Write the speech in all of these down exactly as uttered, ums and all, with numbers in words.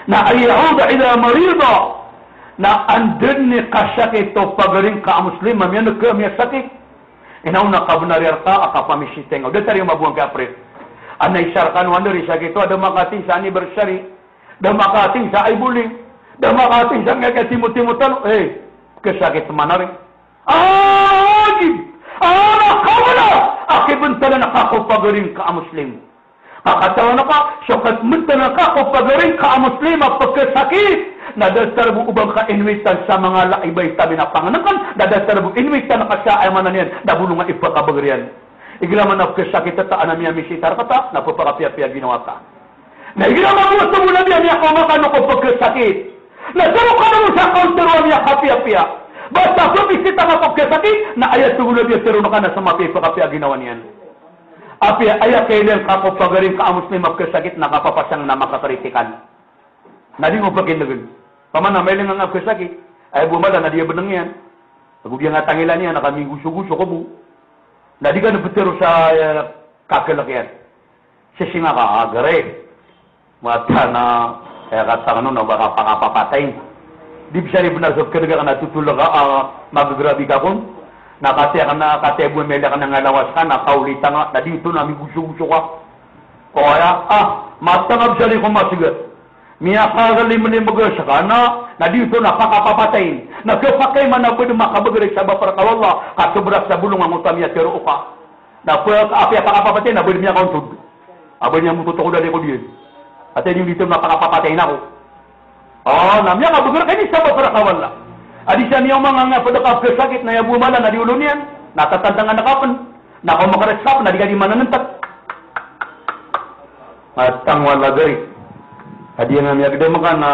Na an yauda idha marida. Na anda dn i kasakit o pagari ngka a Muslim a miyaneg ka a miyasakit. Inaona ka bnar iyan rka a kapamisita ngka. Da tariya mabowang ka a prit. Ana isa rkano anda i sakit o, da makating sa anniversary. Da makating sa eye bowling. Da makating sa ngka timotimo tano. Eh, kasakit man ari. Ajib! Ana kabnar a kibntalan ka ko pagari ngka a Muslim. Ka katawan ka, so kibntalan ka ko pagari ngka a Muslim a pkhasakit, na datar bo o ba ngka inwitan sa manga laibay tabi na pangnngkn, na datar bo inwitan ka sa, aya maana niyan, na bolong a ipakabagr iyan. Igira man a pkhasakit ta, ana miyamisita rkata, na pphakapiyapiya ginawa ta. Na igira mambo a togo o Nabi a miyakaoma kano ko pkhasakit. Na tero kano sa counter a miyakapiyapiya. Basta pamisita ka ko pkhasakit, na aya togo o Nabi a tero ngka na so mapiya i pakapiya ginawa niyan. Apiya aya kailay ngka ko pagari ngka a Muslim a pkhasakit na kapapasang na makakritikal. Na di ngka pakinegn. Paman a mailay ngka a pkhasakit. Aya bo mala na di a bnng iyan. Ago di ngka tangilan iyan, na kaminggosogosog ka bo. Na di ka na ptero sa, eh, kaklk iyan. Sising ka, a, gari. Mata na, eh, katang no, na ba ka pakapapatay. Di bisa di bnar so kdg ka na totol ka, a, magagrabi ka kon. Na katiya ka na, katiya bo mila ka na ngalawas ka, na kaolita nga, na di oto na migosogoso ka. O aya, a, mata nga bisa di ko masga. Miyakalimlimg ska na, na di oto na pakapapatay. Na kapakay man a ba dn makabagr sa ba pr ka o Allah, ka sobra sa bolong angkoto a miyatero ka. Na pa, apiya pakapapatay na ba dn miyakaontod. A ba niyan mototo ko dali ko diyan. Ati niyo dito na pakapapatay na ko. O, na miyakabagr ka ini sa ba pr ka o Allah. A di sa niyo manga nga pd ka pkhasakit na aya bo mala na di olo niyan. Na tatandangan ka pn. Na ko makaresap na di ka di mananentek. Matang wala gari. A di nga miyagdam ka na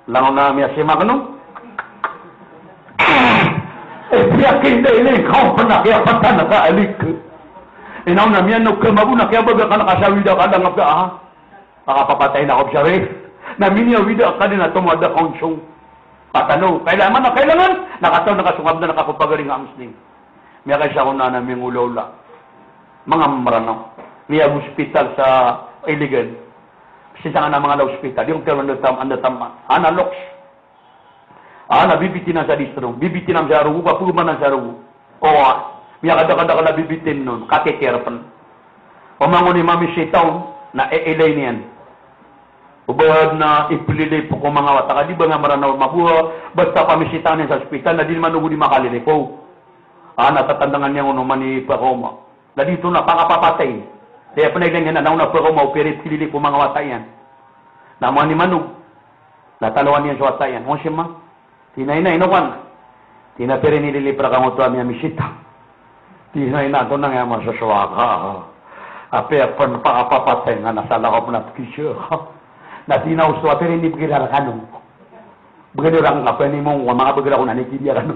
langon a miyasimak no. Eh, piyakinda ini kaw pn a kiyapatan ka alik. Inaw na miyanog ka mabona kiyabaga ka na kasawida ka dangap ka, ah. Pakapapatay na ko bsari. Na miniyawida ka di na tomada ka onsong. Katano, kailangan na kailangan, na kataw na kasongab na na kapagari nga Muslim. Miyakaisa ko na na mingolaola. Manga Mranaw. Miyagospital sa Iligan. Sisanga na manga la ospital. Di ko kaya anda tam, anda tam. Ana loks. Ana bibitinan sa distro. Bibitinan sa rogo, kapolomanan sa rogo. Owa. Miyakadakadakl a bibitin on. Kateter pn. Oman on i mamisita on. Na e, ilay niyan. O ba na iplilip ko manga wata ka di ba nga Mranaw mabuha, basta pamisita niyan sa ospital na di man ogo di makalilip. O. Ana tatandangan niyan on oman i pakaoma. Na di oto na pakapapatay. Kaya pn a ilay niyan na, na ona pakaoma o pira i pililip ko manga wata iyan. Na mani manog. Na talowan iyan so wata iyan. O sima. Tina ina, ino kan? Tina pira i nililip rka angkoto a miyamisita. Tina ina, antonaa i masosowa ka? Apiya pn pakapapatay nga na salakaw pn a pkisa. Na tina osto a pira i nibgay rkano. Bgay rkano ka pn i mong, wa manga bgay rkano na nikidiya rkano.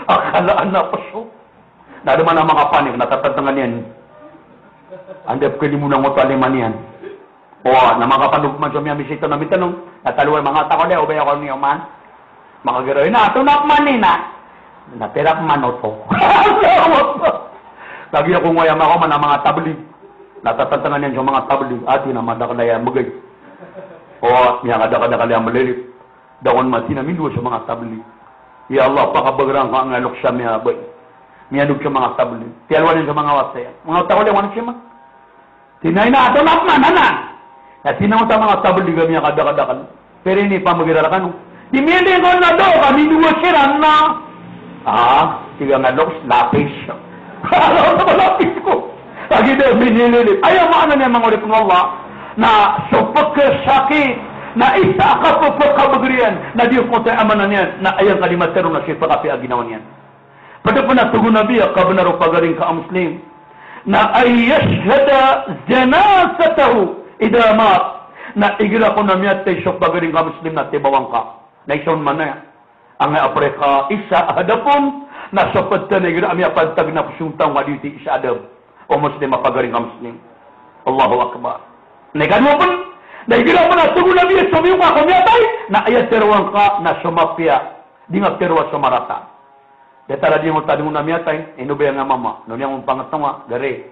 Akala ana pso. Na da man a makapanik, na tatandangan iyan. Anda pkalimunan angkoto a lima niyan. Owa, na makapanog man so miyamisita na mitanong, na talowan manga wata ko di, o ba ako niyo man. Makagiraw, ina, antonaa pman ina? Na pira pman oto? Lagid ako ngaya makaoma na manga tablig. Na tatandangan iyan so manga tablig, ati na madakl aya mbgay. Owa, miyakadakadakl aya mlilip. Da kon mati na mindowa so manga tablig. Ya Allah, pakabagr angka nga loks a miyabay. Miyanog so manga tablig. Tiyalowan iyan so manga wata iyan. Manga wata ko di, wan sima. Tina ina, antonaa pman anan? Na tina oto a manga tablig a miyakadakadakl. Pira i nipamagay rkano. Di miyailay ko na da, ka mindowa siran na. Ah, tig a nga loks, lapis. Lapis ko. Lagid a minililip. Aya maana niyan manga oripn o Allah. Na so pkhasakit. Na isa a kapphakabagr iyan. Na di oto aya maana niyan. Na aya ngka di matero na so ipakapiya a ginawa niyan. Pd pn a tig o Nabi a kabnar o pagari ngka a Muslim na an yashhada janazatahu idha mat. Na igira kon a miyatay so pagari ngka a Muslim na tibawa ngka. Na isa on maana iyan. Angkaya a pd ka isa a adab on na so pd tano igira a miyapantag na ko song taw nga di oto i isa a adab o Muslim a pagari ngka a Muslim. Allahu Akbar. Na ikadowa pn, na igira pn a tig o Nabi a somiyoka ko miyatay, na aya teroa ngka na so mapiya. Di nga teroa so marata. Datar a di ngka tadingon a miyatay, ino ba aya nga mama, no niyan ko pangtonga, gari.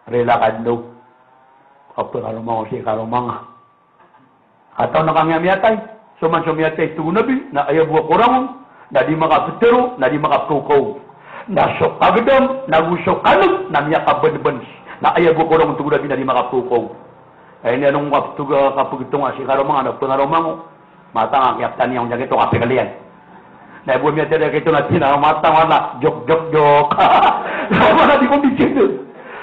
Rila ka dn. Kapakaroma ko si karoma nga. A taw na kangaya miyatay, so man so miyatay, tig o Nabi, na aya bo a korang on na di makaptharo, na di makapkaokaw. Na so kagdam, na go so kaneg, na miyakabenbens. Na aya bo a korang on, tig o Nabi, na di makapkaokaw. Aya niyan on kaptog a kapagtonga si karoma nga, na pangaroma ngo. Matang a kiyaptan iyan on, giyoto kapikal iyan. Na aya bo a miyatay a giyoto na tig iyan a matang, wala, jok, jok, jok. Na wala, di ko di sido.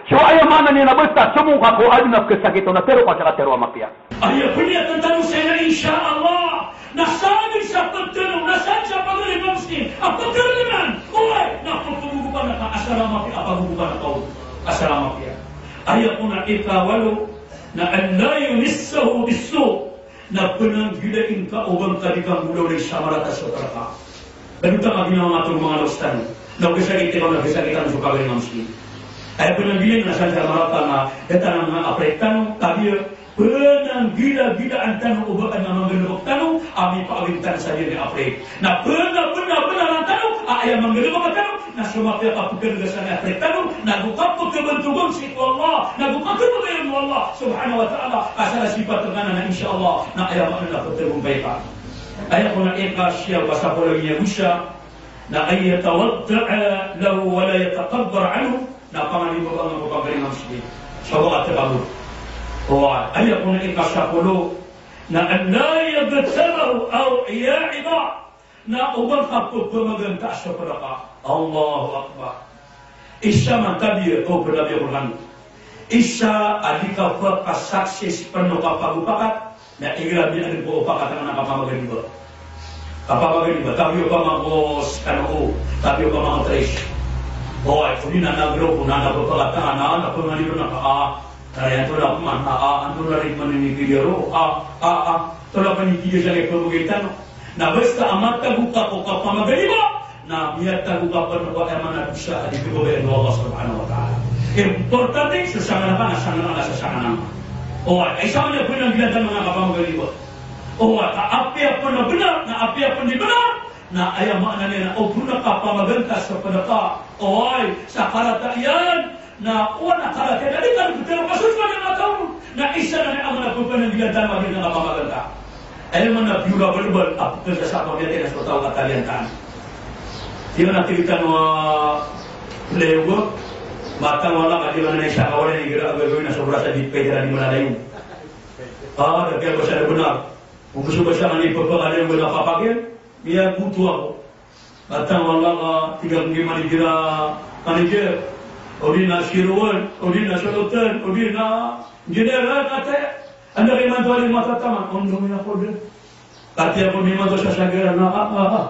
So aya maana niyan na basta somong ka ko adn a pkhasakit on na tharo ka sa katharo a mapiya. Aya pniyatan tano saya na insha Allah, na sadn sa pagtano, na sadn sa pagari a Muslim a pagari man, oway, na pagpagogopan ka a salama pi, a pagogopan ka o a salama piya. Aya kon a ikawalo, na an la yumissahu bissu, na pnanggilai ngka o ba ngka di kanggolawlay sa marata so rka. Panothang a ginawa nga oto, manga loks tano. Na pkhasakitan, na pkhasakitan so pagari a Muslim. Aya pnanggilai na sadn sa marata na datar a manga apre tano, tabiya, pnanggilagilaan tano o ba adn a manggalbk tano a mipaawid tano sa giyangkai a apre. Na pna, pna, pna tano a aya manggalbk tano na so mapiya a kapkhanegasan i apre tano, na go kapkhabantogan sii ko Allah, na go kapkhababayaan o Allah subhanahu wa ta'ala. Asar a sipat rka anan na insha Allah na aya maana na pthagompay ka. Aya kon a ikasiyaw ka sapolo ago isa, na an yatawadda'a lahu wa la yatakabbar anhu, na panganibabaan ko pagari a Muslim. Sabap a takabbur. Oway, aya kon a ikasapolo, na an la yaghtabahu aw ya'iba, na o ba ngka pphamagantaa so pd ka. Allahu Akbar. Isa man tabiya, o pd a biya ko lan. Isa a di ka pkhasaksis pn o kapagopakat, na igira miyaadn ko opakat anan a kapamaganiba. Kapamaganiba, tabiya opama ko skano o, tabiya opama ko tris. Oway, odi na nagraw ko na, na pphakatan anan a pmanganiba na ka, a, na aya antonaa pman, a, a, antonaa ri pman ini kidiyaro, a, a, a, antonaa pman ini kidiyaro sa kay pmagay tano. Na basta a matagok ka ko kapamaganiba, na miyatagok ka pn ko aya maana a dosa a di kababayaan o Allah subhanahu wa ta'ala. Importante, sasangan ka na, sangan ka na, sasangan ka. Oway, isa man a pnanggilaan tano a kapamaganiba. Oway, ka apiya pn a bnar, na apiya pn di bnar, na aya maana niyan na o pn a kapamaganta sa pd ka. Oway, sa karata iyan, na oway, na karata iyan, na di ka di ptharoa ka so manga taw. Na isa na niyan a manga pphanggilaan tano a di na kapamaganta. Aya maana a piyora balbal a pkhasasabapan iyan a so taw a taliyan tano. Di na tig tano a playoff, matang wala ka di na isa ka wala igira a gagawin na sobra sa di pwede na di malalayo. A, da kiyabasa na bnar. Ombs o basa nga na ipapakalayo na kapakay, miyagoto ako. Matang wala ka, tig akn ki manager a, manager, odi na si Rowan, odi na si Rotan, odi na engineer, a, kata, anda kayo imanto a di matataman, ondomi ako dn. Kati ako di imanto sa sagiran, a, a, a.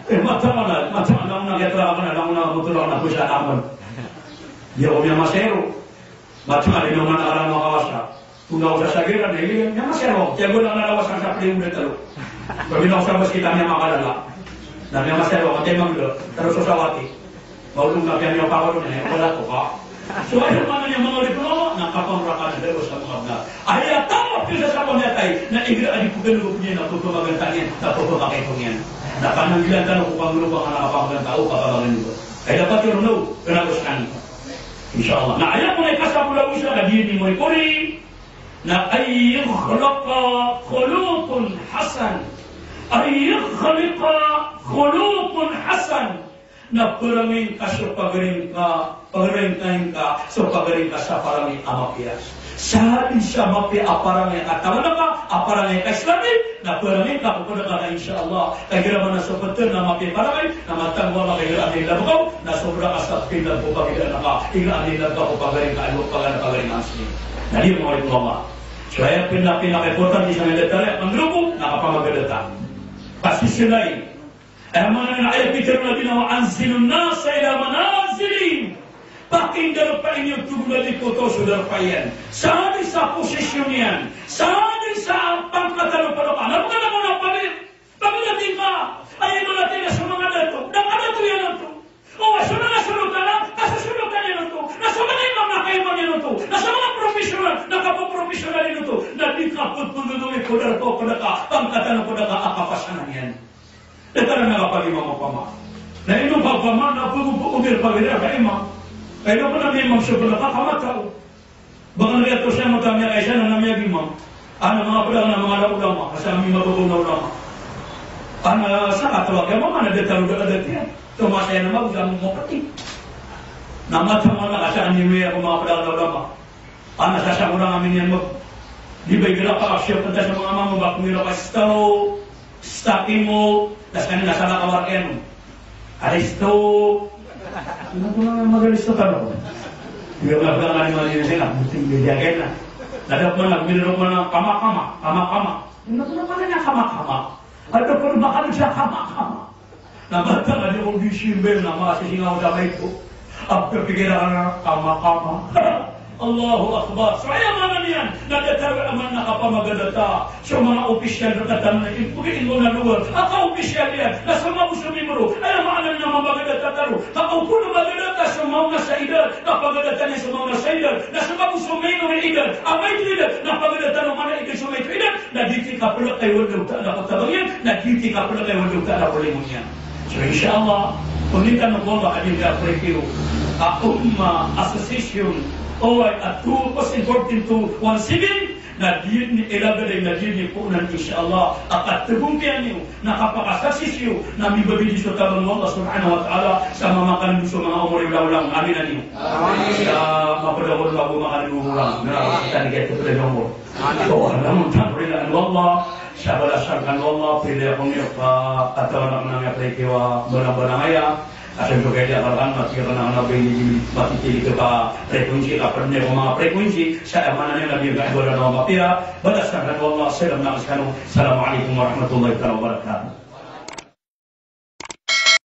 E, matang wala, matang wala, na kiyatara akn, na, na, na, motor akn, na, kusa akn. Di ako miyamasero. Matang wala, di naman ako makawasa. Tonga ako sa sagiran, na iligan, miyamasa ako. Tiyago na nga lawas sa pli o da talo. Pabila ako sa bas kita miyamakalala. Na miyamasa ako, kati mangda, talo so sawati. Maolog na piya miyapakalo niyan, wala ko ka. So, aya maana niyan manga oripn o Allah, na kapamrakan a da ko sa manga bnar. Aya taw a pkhasasabapan iyan a miyatay, na igira a di pkhanggolawla iyan, na pphamagantaan iyan, na pphakaitong iyan. Na pananggilaan tano ko panggalbk anan a kapamaganta o kapamaganta. Aya dapat iyan o, kna ko skaniyan. Insha Allah. Na aya kon a ikasapolo ago isa ka di niyan mori-kori, na an yukhliqa khuluqun hasan. An yukhliqa khuluqun hasan. Na parangay ngka so pagari ngka, parangay ngka so pagari ngka sa parangay a mapiya. Sa di sa mapiya a parangay a katawan ka, a parangay a ka-Islami, na parangay ngka ko pd ka na insha Allah. Kagira man a so pd na mapiya a parangay, na matang wala ka igira a miyalab ka, na sobra ka sa pd ko pagari ngka, igira a miyalab ka ko pagari ngka, a pagari ngka a Muslim. Na di mo rin ko Allah. So, aya pina-, pinaka-importante sa mga detalye, ang grupo, nakapamagadata. Pasisilay. Aya maana na aya pitharo o Nabi na, "Wa anzilun nasa ila manazilihim." Pakindarpaa niyo, tig o Nabi, ko taw so darpa iyan. Sa di sa posisyon iyan. Sa di sa pangkat o pd ka. Na pagkana ko na pamir. Pagkana tingka. Aya maana tingka so manga dato. Na kadato iyan oto. O, so manga solotan na kasosolot iyan oto. Na so manga imam na kaimam iyan oto. Na so manga professional na kapoprofessional iyan oto. Na di ka pagpagagawii ko darpa o pd ka. Pangkat o pd ka a kapasangan iyan. Datar a miyakapag-imam opama. Na ino ka opama na pag-, pag-, pag-, pag-, pag-imam. Kaya na pn a miyag-imam so pd ka, ka matao. Ba ka na giyoto sa mata miyakaisa na miyag-imam. Ana manga pd anan a manga ulama, a sa ami mababaloy a ulama. Ana sa kataw a kiyamama na da tano da adat iyan. Tomas iyan a mago sa mopeti. Na mata mala ka sa ami miyako manga pd anan a ulama. Ana sa sa orang ami niyan mag-, di ba igira ka siya penta sa manga mama ba kung ira ka staro, stakimo, na sa nila sa nakawarken. Aristo. Ano ko na mag-Aristo ka ba? Di ba nga ba nga ni Mali na sila? Buti hindi niya kaya na. Nadap mo na, minirok mo na, kama-kama, kama-kama. Ano ko na pala niya kama-kama? Ano ko na makano siya kama-kama? Na bata ka di ko di simbel na masisingaw sa may ko. Ang pagpikiran ka na, kama-kama. Allahu Akbar. So, aya maana niyan, na datar a man na kapamagadata. So, manga opisyal na tatan na ipagin mo na luwal. A kaopisyal iyan, na so manga bo so miyembro. Aya maana niyan na mamagadata tano. Kapag ko na magadata so manga sa edad, na pagadata niyan so manga sa edad. Na so manga bo so miyembro na edad. Amay ko edad, na pagadata niyan manga edad so manga edad. Na di ti kapelakay wala uta na katabang iyan, na di ti kapelakay wala uta na kalimon iyan. So, insha Allah, pangnitan o Allah a di nga prekiyo a Ummah Association, o ay a two thousand fourteen to one seven, na di ni ilagad ay na di ni poonan, insha Allah, a katagompiyan iyo, na kapakasaksi iyo, na mibabidi so tabang o Allah Subhanahu wa Ta'ala, sa mamakan so manga omor iyo langolangon. Amin, amin. Amin. Sa mapedawon lago makan iyo orang, na sa tani kaya sa pedawon. So, alam mo, tampil o Allah, sa balasan kano o Allah, pila ako niyo ka, katawan ako na nga prekiyo a balang-balang aya, a sa so kaya di akal kan, mati ka na nga ba ini, mati tili ka pa frequency, ka pwede ko manga frequency, sa aya maana niyan na di nga ibarat na mapira, balasan kano o Allah, salam na kano, Assalamu alaikum warahmatullahi taala wabarakatuh.